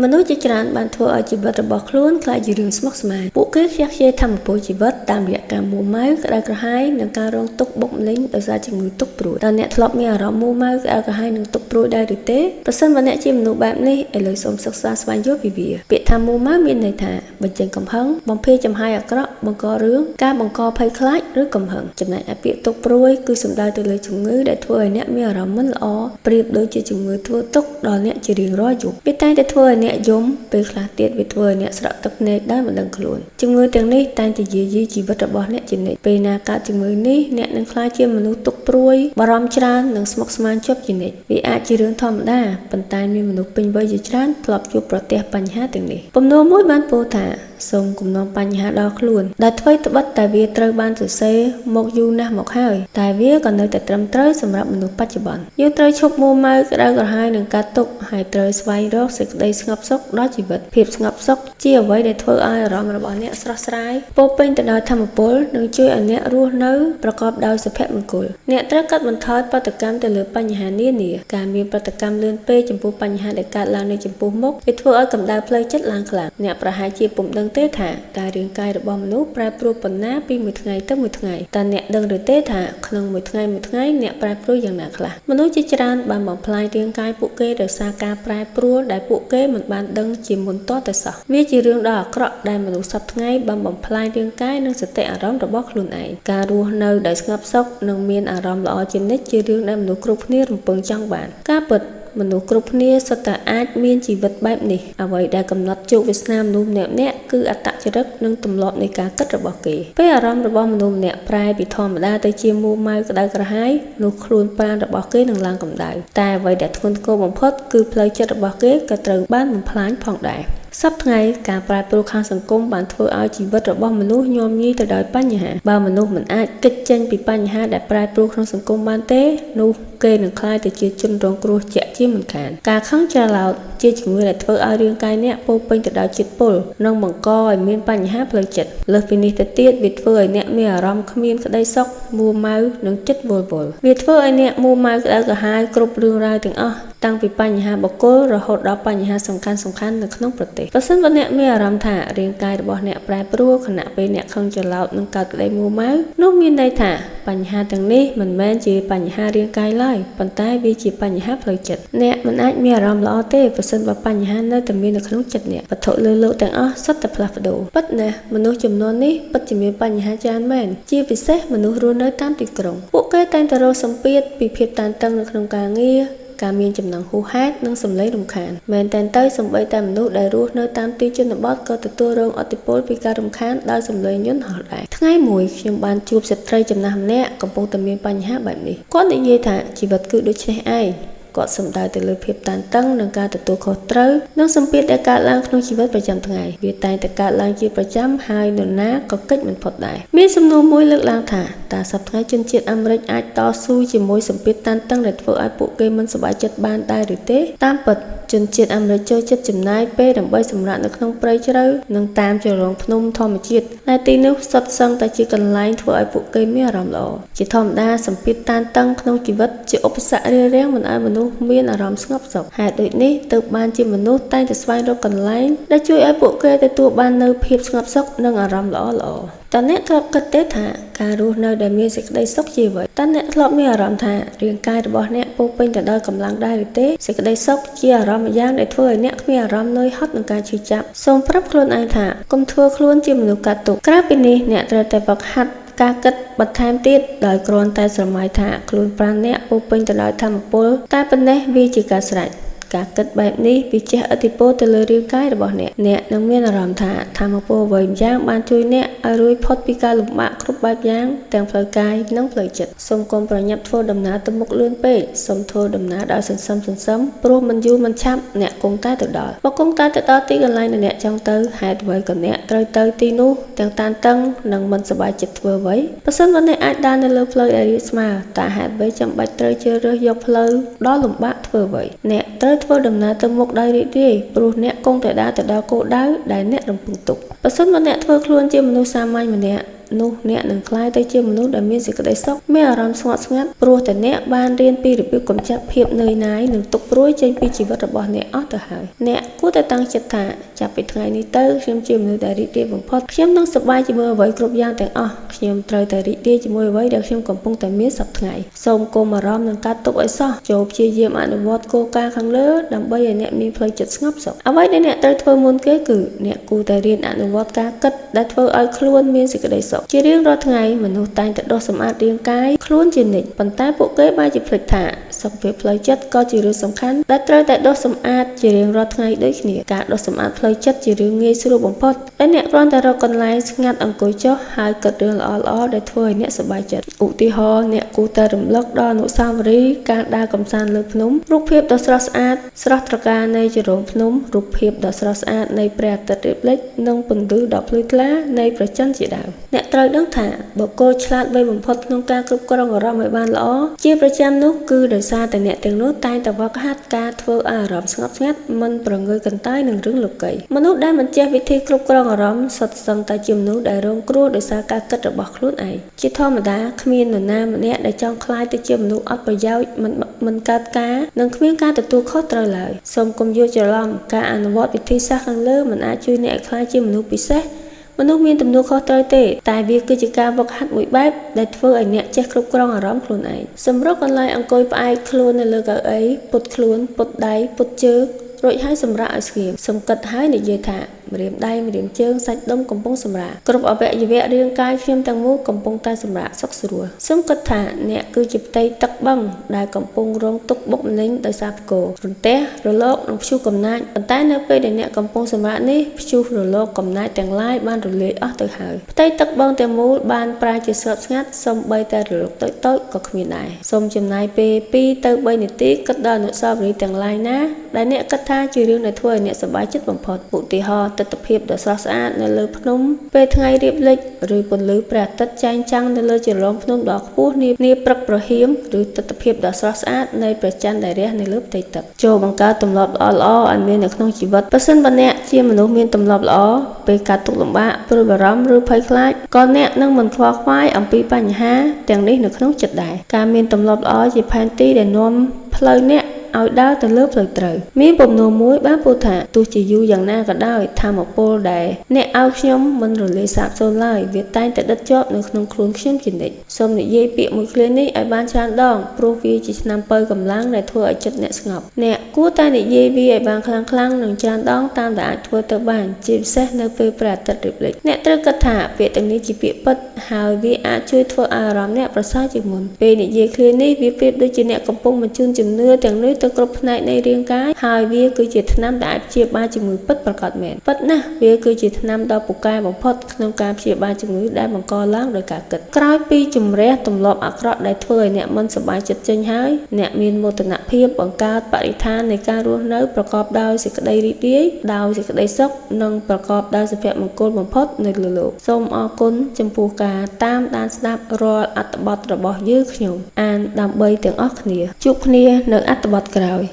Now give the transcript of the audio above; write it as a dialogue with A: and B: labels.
A: មនុស្សជាច្រើនបានធ្វើឲ្យជីវិតរបស់ខ្លួនក្លាយជារឿងស្មុគស្មាញពួកគេខ្ជះខ្ជាយថាមពលជីវិតតាមរយៈការមួម៉ៅក្តៅក្រហាយនិងការរងទុក្ខបុកម្នេញដោយសារជំងឺទុក្ខព្រួយតើអ្នកធ្លាប់មានអារម្មណ៍មួម៉ៅក្តៅក្រហាយនិងទុក្ខព្រួយដែរឬទេប្រសិនបើអ្នកជាមនុស្សបែបនេះឥឡូវសូមសិក្សាស្វែងយល់ពីវាពាក្យថាមួម៉ៅមានន័យថាបញ្ចេញកំហឹងបំភាយចំហាយអាក្រក់បង្ករឿងការបង្កភ័យខ្លាចឬកំហឹងចំណែកឯពាក្យទុក្ខព្រួយគឺសំដៅទៅលើជំងឺដែលធ្វើឲ្យអ្នកមានអារម្មណ៍មិនល្អប្រៀបដូចជាជំងឺធ្វើទុក្ខដល់អ្នកជារៀងរាល់យប់វាតែងតែធ្វើឲ្យអ្នកយំពេលខ្លះទៀតវាធ្វើឲ្យអ្នកស្រក់ទឹកភ្នែកដោយមិនដឹងខ្លួនជំងឺទាំងនេះតែងតែយាយីជីវិតរបស់អ្នកជានិច្ចពេលណាកើតជំងឺនេះអ្នកនឹងក្លាយជាមនុស្សទុក្ខព្រួយបារម្ភច្រើននិងស្មុគស្មាញជាប់ជានិច្ចវាអាចជារឿងធម្មតាប៉ុន្តែមានមនុស្សពេញវ័យជាច្រើនធ្លាប់ជួបប្រទះបញ្ហាទាំងនេះពំនួរមួយបានពោលថាសូមគំនុំបញ្ហាដល់ខ្លួនដែលអ្វីត្បិតតែវាត្រូវបានសរសេរមកយូរណាស់មកហើយតែវាក៏នៅតែត្រឹមត្រូវសម្រាប់មនុស្សបច្ចុប្បន្នយើងត្រូវឈប់មួម៉ៅក្តៅក្រហាយនឹងការទុក្ខហើយត្រូវស្វែងរកសេចក្តីស្ងប់សុខដល់ជីវិតភាពស្ងប់សុខជាអ្វីដែលធ្វើឲ្យអារម្មណ៍របស់អ្នកស្រស់ស្រាយពោពេញទៅដោយធម៌ពលនិងជួយឲ្យអ្នករស់នៅប្រកបដោយសុភមង្គលអ្នកត្រូវកាត់បន្ថយប្រតិកម្មទៅលើបញ្ហានានាការមានប្រតិកម្មលឿនពេកចំពោះបញ្ហាដែលកើតឡើងនៅចំពោះមុខវាធ្វើឲ្យកម្ដៅផ្លូវចិត្តឡើងខ្លាំងអ្នកប្រហែលជាពុំដឹងទេថាតើរាងកាយរបស់មនុស្សប្រែប្រួលប៉ុណ្ណាពីមួយថ្ងៃទៅមួយថ្ងៃតើអ្នកដឹងឬទេថាក្នុងមួយថ្ងៃមួយថ្ងៃអ្នកប្រែប្រួលយ៉ាងណាខ្លះមនុស្សជាច្រើនបានបំផ្លាញរាងកាយពួកគេដោយសារការប្រែប្រួលដែលពួកគេមិនបានដឹងជាមុនទាល់តែសោះវាជារឿងដ៏អាក្រក់ដែលមនុស្សសព្វថ្ងៃបានបំផ្លាញរាងកាយនិងសតិអារម្មណ៍របស់ខ្លួនឯងការរស់នៅដោយស្ងប់សុខនិងមានអារម្មណ៍ល្អជានិច្ចជារឿងដែលមនុស្សគ្រប់គ្នារំពឹងចង់បានការពិតមនុស្សគ្រប់គ្នាសុទ្ធតែអាចមានជីវិតបែបនេះអ្វីដែលកំណត់ជោគវាសនាមនុស្សម្នាក់ៗគឺអត្តចរិតនិងទម្លាប់នៃការគិតរបស់គេពេលអារម្មណ៍របស់មនុស្សម្នាក់ប្រែពីធម្មតាទៅជាមួម៉ៅក្តៅក្រហាយនោះខ្លួនប្រាណរបស់គេនឹងឡើងកម្ដៅតែអ្វីដែលធ្ងន់ធ្ងរបំផុតគឺផ្លូវចិត្តរបស់គេក៏ត្រូវបានបំផ្លាញផងដែរសព្វថ្ងៃការប្រែប្រួលខាងសង្គមបានធ្វើឲ្យជីវិតរបស់មនុស្សញាំញីទៅដោយបញ្ហាបើមនុស្សមិនអាចគេចចេញពីបញ្ហាដែលប្រែប្រួលក្នុងសង្គមបានទេនោះគេនឹងក្លាយទៅជាជនរងគ្រោះជាក់ជាមិនខានការខឹងច្រឡោតជាជំងឺដែលធ្វើឲ្យរាងកាយអ្នកពោពេញទៅដោយជាតិពុលនិងបង្កឲ្យមានបញ្ហាផ្លូវចិត្តលើសពីនេះទៅទៀតវាធ្វើឲ្យអ្នកមានអារម្មណ៍គ្មានក្តីសុខមួម៉ៅនិងចិត្តវល់វល់វាធ្វើឲ្យអ្នកមួម៉ៅក្តៅក្រហាយគ្រប់រឿងរ៉ាវទាំងអស់តាំងពីបញ្ហាបុគ្គលរហូតដល់បញ្ហាសំខាន់ៗនៅក្នុងប្រទេសប្រសិនបើអ្នកមានអារម្មណ៍ថារាងកាយរបស់អ្នកប្រែប្រួលខណៈពេលអ្នកខឹងច្រឡោតនិងកើតក្តីមួម៉ៅនោះមានន័យថាបញ្ហាទាំងនេះមិនមែនជាបញ្ហារាងកាយឡើយប៉ុន្តែវាជាបញ្ហាផ្លូវចិត្តអ្នកមិនអាចមានអារម្មណ៍ល្អទេប្រសិនបើបញ្ហានៅតែមាននៅក្នុងចិត្តអ្នកវត្ថុលើលោកទាំងអស់សុទ្ធតែផ្លាស់ប្ដូរពិតណាស់មនុស្សចំនួននេះពិតជាមានបញ្ហាច្រើនមែនជាពិសេសមនុស្សរស់នៅតាមទីក្រុងពួកគេតែងតែរងសម្ពាធពីភាពតានតឹងនៅក្នុងការងារការមានចំណងហួសហេតុនិងសម្លេងរំខានមែនទែនទៅសូម្បីតែមនុស្សដែលរស់នៅតាមទីជនបទក៏ទទួលរងឥទ្ធិពលពីការរំខានដោយសម្លេងយន្តហោះដែរថ្ងៃមួយខ្ញុំបានជួបស្ត្រីចំណាស់ម្នាក់កំពុងតែមានបញ្ហាបែបនេះគាត់និយាយថាជីវិតគឺដូចនេះឯងគាត់សំដៅទៅលើភាពតានតឹងនិងការទទួលខុសត្រូវនិងសម្ពាធដែលកើតឡើងក្នុងជីវិតប្រចាំថ្ងៃវាតែងតែកើតឡើងជាប្រចាំហើយនរណាក៏គេចមិនផុតដែរមានសំណួរមួយលើកឡើងថាតើសប្តាហ៍ជនជាតិអាមេរិកអាចតស៊ូជាមួយសម្ពាធតានតឹងដែលធ្វើឲ្យពួកគេមិនសប្បាយចិត្តបានដែរឬទេតាមពិតជនជាតិអាមេរិកចូលចិត្តចំណាយពេលដើម្បីសម្រាកនៅក្នុងព្រៃជ្រៅនិងតាមជ្រលងភ្នំធម្មជាតិដែលទីនោះសុទ្ធសឹងតែជាកន្លែងធ្វើឲ្យពួកគេមានអារម្មណ៍ល្អជាធម្មតាសម្ពាធតានតឹងក្នុងជីវិតជាឧបសគ្គរារាំងមិនឲ្យមនុស្សមានអារម្មណ៍ស្ងប់សុខហេតុដូចនេះទើបបានជាមនុស្សតែងតែស្វែងរកកន្លែងដែលជួយឲ្យពួកគេទទួលបាននូវភាពស្ងប់សុខនិងអារម្មណ៍ល្អៗតើអ្នកធ្លាប់គិតទេថាការរស់នៅដែលមានសេចក្តីសុខជាអ្វីតើអ្នកធ្លាប់មានអារម្មណ៍ថារាងកាយរបស់អ្នកពោពេញទៅដោយកម្លាំងដែរឬទេសេចក្តីសុខជាអារម្មណ៍ម្យ៉ាងដែលធ្វើឲ្យអ្នកគ្មានអារម្មណ៍នឿយហត់នឹងការឈឺចាប់សូមប្រាប់ខ្លួនឯងថាកុំធ្វើខ្លួនជាមនុស្សកាត់ទុក្ខក្រៅពីនេះអ្នកត្រូវតែហ្វឹកហាត់ការគិតបន្ថែមទៀតដោយគ្រាន់តែស្រមៃថាខ្លួនប្រាណអ្នកពោពេញទៅដោយធម៌ពលតែប៉ុណ្ណេះវាជាការស្រេចការគិតបែបនេះវាជះឥទ្ធិពលទៅលើរាងកាយរបស់អ្នកអ្នកនឹងមានអារម្មណ៍ថាធម៌ពលអ្វីម្យ៉ាងបានជួយអ្នកឲ្យរួចផុតពីការលំបាកគ្រប់បែបយ៉ាងទាំងផ្លូវកាយនិងផ្លូវចិត្តសូមកុំប្រញាប់ធ្វើដំណើរទៅមុខលឿនពេកសូមធ្វើដំណើរដោយសន្សឹមព្រោះមិនយូរមិនឆាប់អ្នកគង់តែទៅដល់បើគង់តែទៅដល់ទីកន្លែងដែលអ្នកចង់ទៅហេតុអ្វីក៏អ្នកត្រូវទៅទីនោះទាំងតានតឹងនិងមិនសប្បាយចិត្តធ្វើអ្វីប្រសិនបើអ្នកអាចដើរនៅលើផ្លូវដែលរាបស្មើតើហេតុអ្វីចាំបាច់ត្រូវជ្រើសរើសយកផ្លូវដ៏លំបាកធ្វើអ្វីអ្នកត្រូវធ្វើដំណើរទៅមុខដោយរីករាយព្រោះអ្នកគង់តែដើរទៅដល់គោលដៅដែលអ្នករំពឹងទុកប្រសិនបើអ្នកធ្វើខ្លួនជាមនុស្សសាមញ្ញម្នាក់ នោះអ្នកនឹងក្លាយទៅជាមនុស្សដែលមានសេចក្តីសុខមានអារម្មណ៍ស្ងប់ស្ងាត់ព្រោះតែអ្នកបានរៀនពីរបៀបកម្ចាត់ភាពនឿយណាយនិងទុក្ខព្រួយចេញពីជីវិតរបស់អ្នកអស់ទៅហើយអ្នកគួរតែតាំងចិត្តថាចាប់ពីថ្ងៃនេះទៅខ្ញុំជាមនុស្សដែលរីករាយបំផុតខ្ញុំនឹងសប្បាយជាមួយអ្វីគ្រប់យ៉ាងទាំងអស់ខ្ញុំត្រូវតែរីករាយជាមួយអ្វីដែលខ្ញុំកំពុងតែមានសព្វថ្ងៃសូមកុំអារម្មណ៍នឹងកាត់ទុកឲ្យសោះចូលព្យាយាមអនុវត្តគោលការណ៍ខាងលើដើម្បីឲ្យអ្នកមានផ្លូវចិត្តស្ងប់សុខអ្វីដែលអ្នកត្រូវធ្វើមុនគេគឺអ្នកគួរតែរៀនអនុវត្តការគិតដែលធ្វើឲ្យខ្លួនមានសេចក្តីសុខជារៀងរាល់ថ្ងៃមនុស្សតែងតែដុសសម្អាតរាងកាយខ្លួនជានិច្ចប៉ុន្តែពួកគេបែរជាភ្លេចថាសុខភាពផ្លូវចិត្តក៏ជារឿងសំខាន់ដែលត្រូវតែដុសសម្អាតជារៀងរាល់ថ្ងៃដូចគ្នាការដុសសម្អាតផ្លូវចិត្តជារឿងងាយស្រួលបំផុតដែលអ្នកគ្រាន់តែរកកន្លែងស្ងាត់អង្គុយចុះហើយគិតរឿងល្អៗដែលធ្វើឲ្យអ្នកសប្បាយចិត្តឧទាហរណ៍អ្នកគួរតែរំលឹកដល់អនុស្សាវរីយ៍ការដើរកម្សាន្តលើភ្នំរូបភាពដ៏ស្រស់ស្អាតស្រស់ត្រកាលនៃជ្រងភ្នំរូបភាពដ៏ស្រស់ស្អាតនៃព្រះអាទិត្យរៀបលិចនិងពន្លឺដ៏ភ្លឺថ្លានៃព្រះច័ន្ទជាដើមអ្នកត្រូវដឹងថាបុគ្គលឆ្លាតវៃបំផុតក្នុងការគ្រប់គ្រងអារម្មណ៍ឲ្យបានល្អជាប្រចាំនោះគឺដោយសារតែអ្នកទាំងនោះតែងតែវឹកហាត់ការធ្វើឲ្យអារម្មណ៍ស្ងប់ស្ងាត់មិនប្រងើយកន្តើយនឹងរឿងលោកីមនុស្សដែលមិនចេះវិធីគ្រប់គ្រងអារម្មណ៍សុទ្ធសឹងតែជាមនុស្សដែលរងគ្រោះដោយសារការគិតរបស់ខ្លួនឯងជាធម្មតាគ្មាននរណាម្នាក់ដែលចង់ក្លាយទៅជាមនុស្សអត់ប្រយោជន៍មិនកើតការនិងគ្មានការទទួលខុសត្រូវឡើយសូមកុំយល់ច្រឡំការអនុវត្តវិធីសាស្ត្រខាងលើមិនអាចជួយអ្នកឲ្យក្លាយជាមនុស្សពិសេសមនុស្សមានទំនួលខុសត្រូវទេតែវាគឺជាការវឹកហាត់មួយបែបដែលធ្វើឲ្យអ្នកចេះគ្រប់គ្រងអារម្មណ៍ខ្លួនឯងសម្រុកកន្លែងអង្គុយផ្អែកខ្លួននៅលើកៅអីពុតខ្លួនពុតដៃពុតជើងរួចហើយសម្រាកឲ្យស្ងៀមសំគិតហើយនិយាយថាម្រាមដៃម្រាមជើងសាច់ដុំកំពុងសម្រាកគ្រប់អវយវៈរាងកាយខ្ញុំទាំងមូលកំពុងតែសម្រាកសុខស្រួលសូមគិតថាអ្នកគឺជាផ្ទៃទឹកបឹងដែលកំពុងរងទុក្ខបុកម្នេញដោយសារផ្គររន្ទះរលកនិងព្យុះកំណាចប៉ុន្តែនៅពេលដែលអ្នកកំពុងសម្រាកនេះព្យុះរលកកំណាចទាំងឡាយបានរលាយអស់ទៅហើយផ្ទៃទឹកបឹងទាំងមូលបានប្រែជាស្ងប់ស្ងាត់សូម្បីតែរលកតូចៗក៏គ្មានដែរសូមចំណាយពេល2ទៅ3នាទីគិតដល់អនុស្សាវរីយ៍ទាំងឡាយណាដែលអ្នកគិតថាជារឿងដែលធ្វើឲ្យអ្នកសប្បាយចិត្តបំផុតឧទាហរណ៍ទិដ្ឋភាពដ៏ស្រស់ស្អាតនៅលើភ្នំពេលថ្ងៃរៀបលិចឬពន្លឺព្រះអាទិត្យចែងចាំងនៅលើជ្រលងភ្នំដ៏ខ្ពស់នាព្រឹកប្រហៀមឬទិដ្ឋភាពដ៏ស្រស់ស្អាតនៃព្រះច័ន្ទដែលរះនៅលើផ្ទៃទឹកចូលបង្កើតទម្លាប់ល្អៗឲ្យមាននៅក្នុងជីវិតប្រសិនបើអ្នកជាមនុស្សមានទម្លាប់ល្អពេលកើតទុក្ខលំបាកព្រួយបារម្ភឬភ័យខ្លាចក៏អ្នកនឹងមិនខ្វល់ខ្វាយអំពីបញ្ហាទាំងនេះនៅក្នុងចិត្តដែរការមានទម្លាប់ល្អជាផែនទីដែលនាំផ្លូវអ្នកឲ្យដើរទៅលើផ្លូវត្រូវមានពំនួរមួយបានពោលថាទោះជាយូរយ៉ាងណាក៏ដោយធម៌ពលដែលអ្នកឲ្យខ្ញុំមិនរលាយសាបសូន្យឡើយវាតែងតែដិតជាប់នៅក្នុងខ្លួនខ្ញុំជានិច្ចសូមនិយាយពាក្យមួយឃ្លានេះឲ្យបានច្រើនដងព្រោះវាជាឆ្នាំពៅកម្លាំងដែលធ្វើឲ្យចិត្តអ្នកស្ងប់អ្នកគួរតែនិយាយវាឲ្យបានខ្លាំងៗនិងច្រើនដងតាមដែលអាចធ្វើទៅបានជាពិសេសនៅពេលព្រះអាទិត្យរៀបលិចអ្នកត្រូវគិតថាពាក្យទាំងនេះជាពាក្យពិតហើយវាអាចជួយធ្វើឲ្យអារម្មណ៍អ្នកប្រសើរជាងមុនពេលនិយាយឃ្លានេះវាប្រៀបដូចជាអ្នកកំពុងបញ្ជូនជំនឿទាំងនេះទៅគ្រប់ផ្នែកនៃរាងកាយហើយវាគឺជាថ្នាំដែលអាចព្យាបាលជំងឺពិតប្រាកដមែនពិតណាស់វាគឺជាថ្នាំដ៏ពូកែបំផុតក្នុងការព្យាបាលជំងឺដែលបង្កឡើងដោយការគិតក្រោយពីជំរះទម្លាប់អាក្រក់ដែលធ្វើឲ្យអ្នកមិនសប្បាយចិត្តចេញហើយអ្នកមានមោទនភាពបង្កើតបរិស្ថាននៃការរស់នៅប្រកបដោយសេចក្តីរីករាយដោយសេចក្តីសុខនិងប្រកបដោយសុភមង្គលបំផុតនៅលើលោកសូមអរគុណចំពោះការតាមដានស្ដាប់រាល់អត្ថបទរបស់យើងខ្ញុំអានដើម្បីទាំងអស់គ្នាជួបគ្នានៅអត្ថបទក្រោយ។